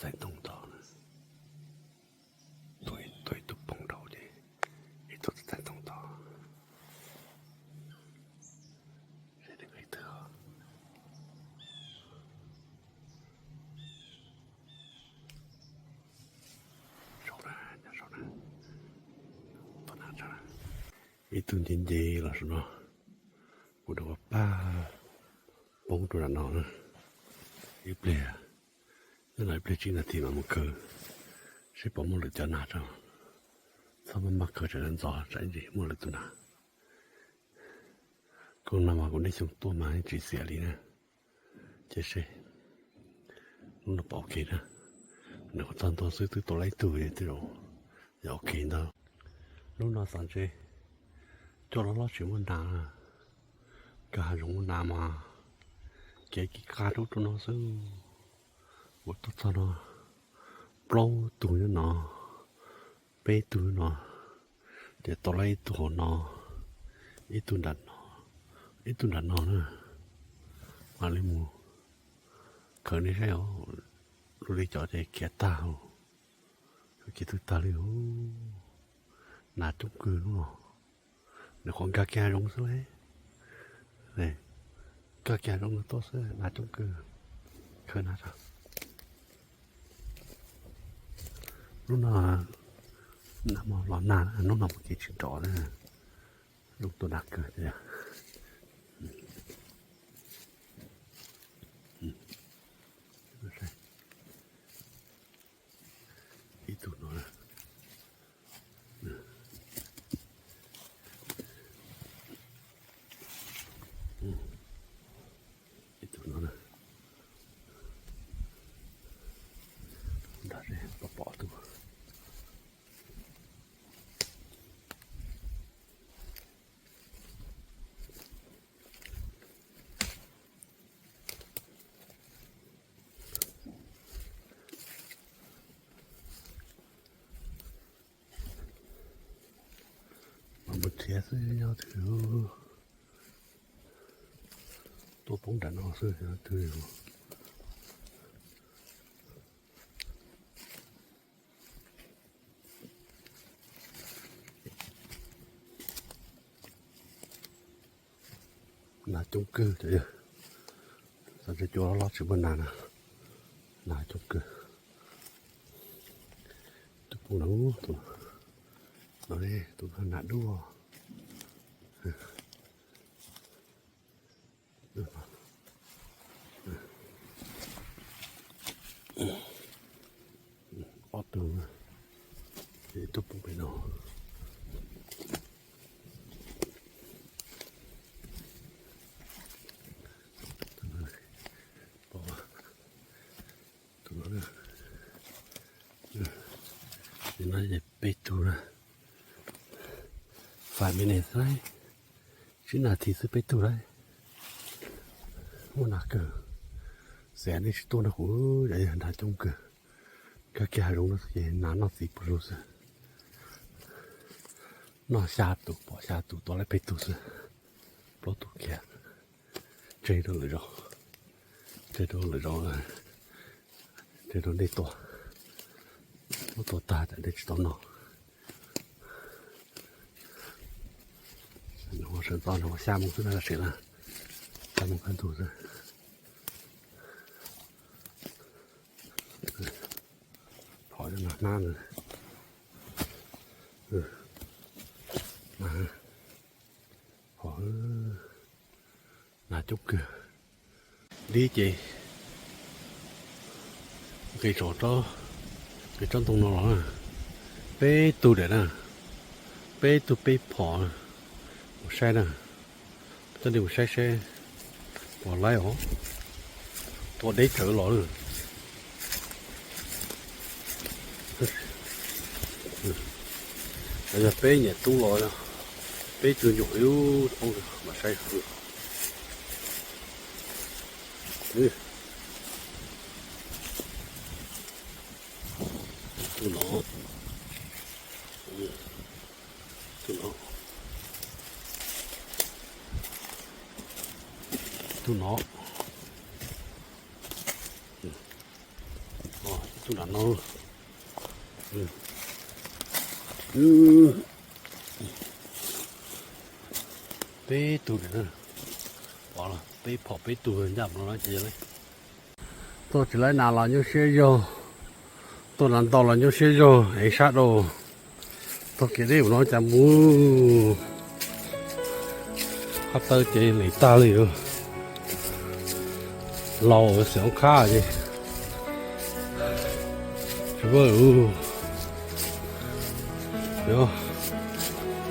txais ntoo tod na. Tuaj ib tug poob nraud ces ib tug txais ntoo tod. Ib tug nce nce los saum no, kuv rau pab poob rau nram no na. Ib pliag, nyob no ib pliag tsib nas this mam mus khaws, seb puas muaj lwm cov nas tso. Txhob maj maj khaws tsam ntxov tsam ntsis muaj lwm tus nas. Koj no mas kuv niaj xyoo tuaj mas tsis xiam li na. Ces seb lub no puas ok na. Nws qhov txog ntua xwb twb tau laib tug tej zaum yog ok ntag. Lub no xav ntshe cua loj loj tsis muaj nas, kawg hav zoov muaj nas mas kev kis qab rau rau no xwb. Kuv tuaj txog no plaub tug nyob no, peb tug no, ces tau laib ib tug hauv no, ib tug nram no, ib tug nram no na. Mam li mus khaws nej saib os, luaj li cov ces khiav tag, khiav twb tag li. Nas coob kawg no. Nws qhuav nkag kiag hav zoov xwb lauj. Nkag kiag hav zoov no tuaj xwb nas coob kawg. Khaws nas tso. Lub no, nas mos los nag, hnub no mus kev tsis nrov na. Zoo tua nas kawg thiab. Ib tug no, ib tug no, nram pom pom tug. Mas mus nrhiav xwb nyob twg, tuaj poob nram no xwb nyob twg. Nas coob kawg, xav tias cua loj loj tsis muaj nas na. Nas coob kawg. Tus poob no, tus no, tus no nas dub. Ob tug, tus poob pem no. Tus no, tus no, tus no peb tug na. Five minutes lauj, tsib nas this xwb peb tug lauj. Muaj nas kawg, xav nej tsis tuaj nrog kuv, yog nas coob kawg. Kag kiag hav zoov no ces nas noj txiv puag lug xwb. Noj xya tus pom xya tus tau laib peb tug xwb, plaub tug kiag. Tseg rau lwm zaus, tseg rau lwm zaus, tseg rau nej tua, muab tua tag tsam nej tsis tau noj. Sawv ntxov no xya moo xwb na, tam sim na, xya moo kaj ntug xwb. Phom hnab na, phom, nas coob kawg. Dib ces nqis tsob, nqis tsob ntoo no los na, peb tug daim na, peb tug peb phom. Mus saib na, coj nej mus saib seb puas laib os. Tua deb tsawv los lawm. Yog peb niam tub los, peb tug nyuam lub poob mam saib. Tus no, tus no, tus no. Nram no peb tug, peb phom peb tug ncaj no ces tuaj tsis laib nas los nyuaj siab zog, tuaj nas ntau los nyuaj siab zog es sab rau tog kev deb no cas mus qab tawb ces lem tag li. Laus xeem ob khab ces tsis vaj,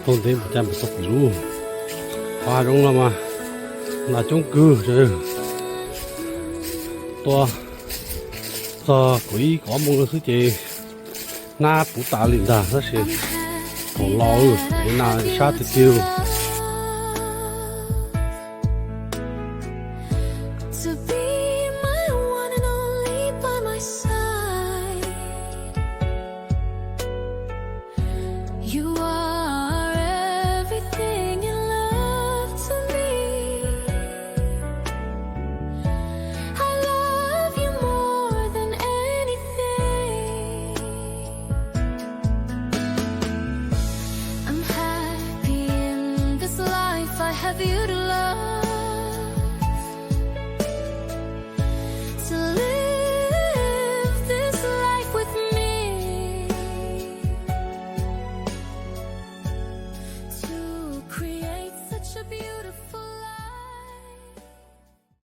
taug ntev mus cas mus txog pem lub qhov hav zoov no mas nas coob kawg. Tua txog kaum ib kaum ob moos no xwb ces hnab puv tas li ntag tab sis thaum laus es nas sab tiag tiag.